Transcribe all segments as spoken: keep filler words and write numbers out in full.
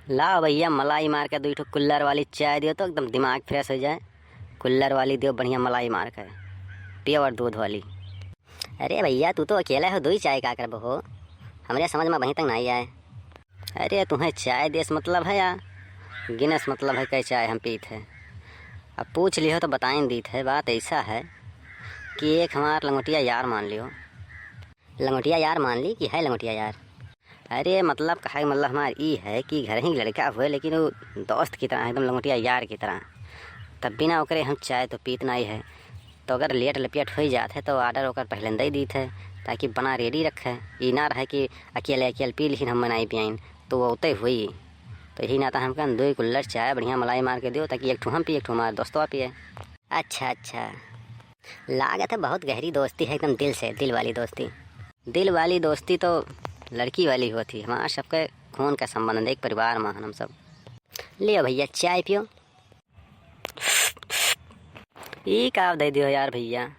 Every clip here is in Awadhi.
लाओ भइया, मलाई मार के दुइ ठो कुल्हर वाली चाय दियो तो एकदम दिमाग fresh होइ जाए। कुल्हर वाली दियो, बढ़िया मलाई मार के, pure दूध वाली। अरे भइया, तू तो अकेला हो, दुइ चाय का करबो हो? हमरे समझ मा अबहीं तक नाहीं आए। अरे, तुहें चाय देस मतलब है या गिनेस मतलब है, कै चाय हम पीत है? अब पूछ लिहो तो बताइन दीत है। बात अइसा है कि एक हमार लंगोटिया यार मान लियो। लंगोटिया यार मान ली कि है लंगोटिया यार? अरे, मतलब, कहे के मतलब हमार ई है कि घर ही लड़का हुए, लेकिन उ दोस्त की तरह, एकदम लंगोटिया यार की तरह। तब बिना ओकरे हम चाय तो पीत नाहीं है। तो अगर लेट लपियट होइ जात है तो order ओकर पहिले दइ दीत है, ताकि बना ready रखे। ई ना रहे कि अकेले अकेले पी लिहिन, हम नाहीं पियाइन, तो वो उतै हुई। तो यही नाता हम कहन दुइ कुल्हर चाय बढ़िया मलाई मार के दियो, ताकि एक ठो हम पिए, एक ठो हमार दोस्तवा पिए। अच्छा, अच्छा। लागत है बहुत गहरी दोस्ती है, एकदम दिल से, दिल वाली दोस्ती। दिल वाली दोस्ती तो लड़की वाली होत ही, हमार सबके खून का संबंध है, एक परिवार मा हन हम सब। लियो भइया, चाय पियो। ई का दइ दियो यार भइया?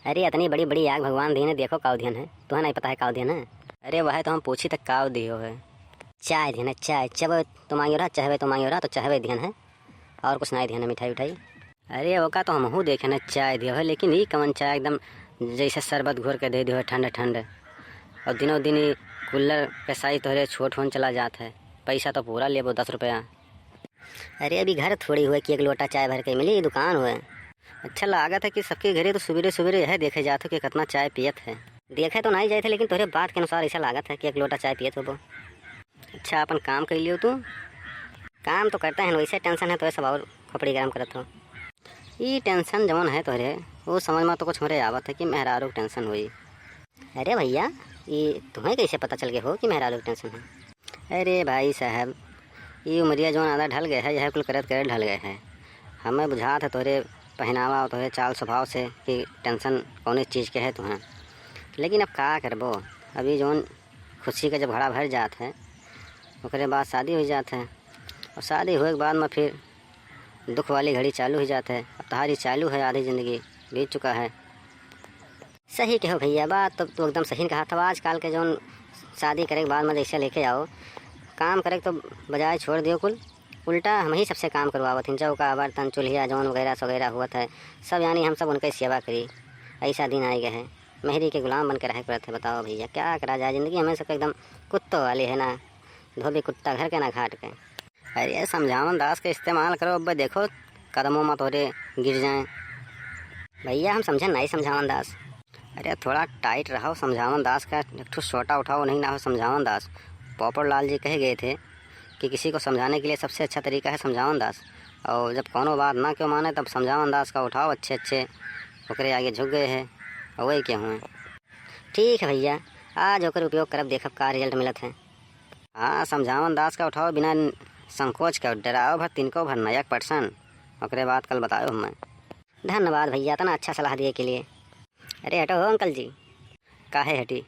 अरे, अतनी बड़ी बड़ी आँख भगवान दिहन है, देखो काव दिहन है, तुहें नाहीं पता है काव दिहन है? अरे, वह तो हम पूछी तक काव दियो है। चाय दिहन है, चाय, चबे तो मांगियो रहा, चहबे तो मांगियो रहा, तो चहबे दिहन है, और कुछ नाहीं दिहन है, मिठाई उठाई। अरे, ओका तो हमहू देखे न चाय दियो है, लेकिन ई कवन चाय, एकदम जैसे शरबत घोर के दे दियो है, ठंड ठंड। और दिनों दिन ई कुल्हर के size तोहरे छोट होन चला जात है। पैसा तो पूरा लेबो, दस रुपया। अरे, अभी घर थोड़ी हुए कि एक लोटा चाय भर के मिली, दुकान हुए। अच्छा, लागत है कि सबके घरे तो सुबेरे सुबेरे यह देखे जात हो कि कितना चाय पियत है। देखे तो नाहीं जाए थे, लेकिन तोहरे बात के अनुसार ऐसा लागत है कि एक लोटा चाय पियत होबो। अच्छा, अपन काम कर लियो तू। काम तो करता है, वैसे tension है तो सब और खोपड़ी गरम करत हो। ई tension जवन है तोहरे, वो समझ मा तो कुछ हमरे आवत है कि मेहरारू के tension होई। अरे भइया, ई तुम्हें कैसे पता चल गए हो कि मेहरारू के tension है? अरे भाई साहब, ई उमरिया जवन आधा ढल गए है, यह कुल करत करत ढल गए है। हमें बुझात है तोहरे पहनावा और तोहरे चाल स्वभाव से कि tension कौने चीज के है तुम्हें। लेकिन अब का करबो, अभी जौन खुशी का जब घड़ा भर जात है, ओकरे बाद शादी होइ जात है, और शादी होए के बाद मा फिर दुख वाली घड़ी चालू होइ जात है। अब तोहारी चालू है, आधी जिंदगी बीत चुका है। सही कहो भइया, बात तो तू एकदम सही कहा था। आजकल के जौन शादी करे के बाद मा जैसे लेके आओ, काम करे के तो बजाय छोड़ दियो कुल, उल्टा हम ही सबसे काम करवावत हैं। चौका, बर्तन, चूल्हिया जौन वगैरह सगैरह हुवत है, सब यानी हम सब उनके सेवा करी। ऐसा दिन आइ गए है, मेहरी के गुलाम बन के रहे के पड़त है। बताओ भइया, क्या करा जाए, जिंदगी हमें सबके एकदम कुत्तों वाली है ना, धोबी कुत्ता घर के ना घाट के। अरे, समझावन दास के इस्तेमाल करो, अब देखो कदमों मा तोहरे गिर जाएं। भइया, हम समझे नाहीं समझावन दास। अरे, थोड़ा tight रहो, समझावन दास का एक ठो सोटा उठाओ, नहीं ना हो समझावन दास। पोपट लाल जी कहे गए थे कि किसी को समझाने के लिए सबसे अच्छा तरीका है समझावन दास। और जब कौनो बात ना क्यों माने, तब समझावन दास का उठाओ अच्छे अच्छे, ओकरे आगे झुक गए हैं और वही के हुए। ठीक है भइया, आज ओकर उपयोग करब, देखब का result मिलत है। हाँ, समझावन दास का उठाओ बिना संकोच के, डराओ भर, तिनको भर ना एक percent, ओकरे बाद कल बताओ हमें। धन्यवाद भइया, इतना अच्छा सलाह दिए के लिए। अरे हटो हो अंकल जी। काहे हटी,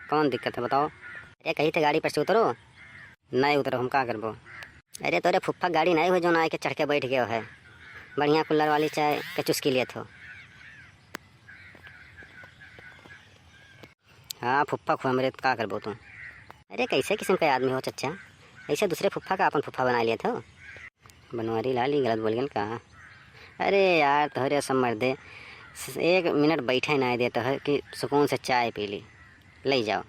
कौन दिक्कत है बताओ? अरे कही थे गाड़ी पर से उतरो। नहीं उतरो, हम का करबो? अरे तोरे फुफ्फा गाड़ी नहीं हुए जो ना आके चढ़ के बैठ गयो है, बढ़िया कुल्हर वाली चाय के चुस्की लेत हो। हाँ, फुफ्फा खुआ मेरे, का करबो तू? अरे, कैसे किस्म का आदमी हो चच्चा? ऐसे दूसरे फुफ्फा का अपन फुफ्फा बना लिया था। बनवारी लाल, ई गलत बोल गन का? अरे यार, तोहरे सब मर्दे स-, एक मिनट बैठे ना देत है कि सुकून से चाय पी ली। ले जाओ।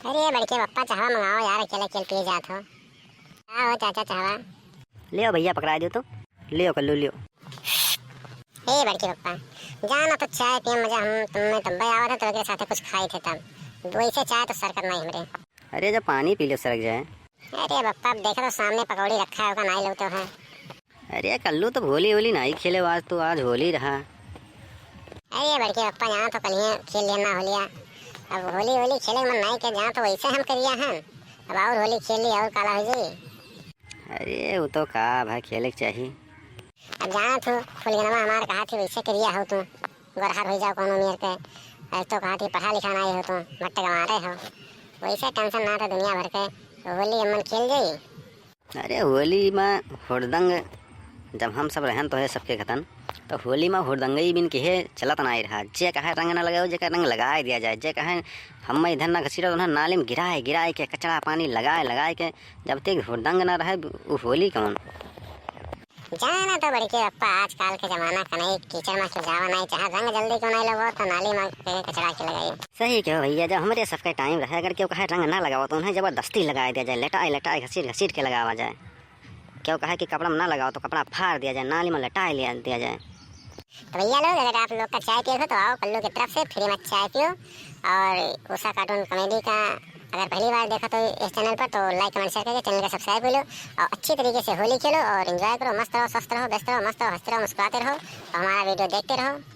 अरे बड़के पप्पा, चाहवा मंगाओ यार, अकेले अकेले पिए जात हो। का हो चाचा, चाहवा? ले आओ भइया, पकड़ा दियो तो। ले आओ कल्लू, ले आओ। ए बड़के पप्पा, जाना तो चाय पिए मजा हम तुमने तब्बे आवत है, तो के साथे कुछ खाई थे तब। वैसे चाय तो सरकत नहीं हमरे। अरे जब पानी पी लो सरक जाए। अरे पप्पा, अब देखो तो सामने पकौड़ी रखा है, ओका नाई लो तो है। अरे कल्लू, तो होली होली नाई खेले आज, तो आज होली रहा। अरे बड़के पप्पा, जाना तो कल ही खेल लिया ना होलिया। अब होली होली खेले मन नाई के, जाना तो वैसे हम करिया हैं। अब और होली खेल ली और काला हो जाई। अरे वो तो का भाई, खेले के चाहिए। अब जाना तू फुलगनवा हमार कहा थी वैसे करिया हो तू, गोरहर हो जाओ कोनो मेर के। आज तो कहा थी पढ़ा लिखा नाई हो तू, मट्टे गंवारे हो। वैसे tension ना था दुनिया भर के, होली अमन खेल जाई। अरे होली में हुड़दंग जब हम सब रहन तो है सबके खतन, तो होली मा हुड़दंगई बिन किहे चलत नाई रहा। जे कहे रंग ना लगाओ, जेकर रंग लगाए दिया जाए, जे कहे हम इधर ना घसीटो, तो उन्हें नाली में गिराए गिराए के, कचड़ा पानी लगाए लगाए के, जब तक हुड़दंग ना रहे, उ होली कौन? जाना तो बड़के पप्पा, आजकल के जमाना का नहीं, कीचड़ मा क्यों जावा नहीं, चाहे रंग जल्दी क्यों नहीं लगो, तो नाली मा के कचड़ा के लगाई। सही कहो भैया, जब हमरे सबके टाइम रहे, अगर क्यों कहे रंग ना लगाओ, तो उन्हें जबरदस्ती लगाए दिया जाए, लेटाए लेटाए, घसीट घसीट के लगावा जाए। क्यों कहे कि कपड़ा में ना लगाओ, तो कपड़ा फाड़ दिया जाए, नाली में लेटाए लिया दिया जाए। तो भैया लोग, अगर आप लोग का चाय पिए हो, तो आओ कल्लू की तरफ से फ्री में चाय पियो। और उषा कार्टून कॉमेडी का अगर पहली बार देखा तो इस चैनल पर, तो लाइक, कमेंट, शेयर करके चैनल का सब्सक्राइब कर लो। और अच्छी तरीके से होली खेलो और एंजॉय करो, मस्त रहो, स्वस्थ रहो, व्यस्त रहो, मस्त रहो, हंसते रहो, मुस्कुराते रहो। तो हमारा वीडियो देखते रहो।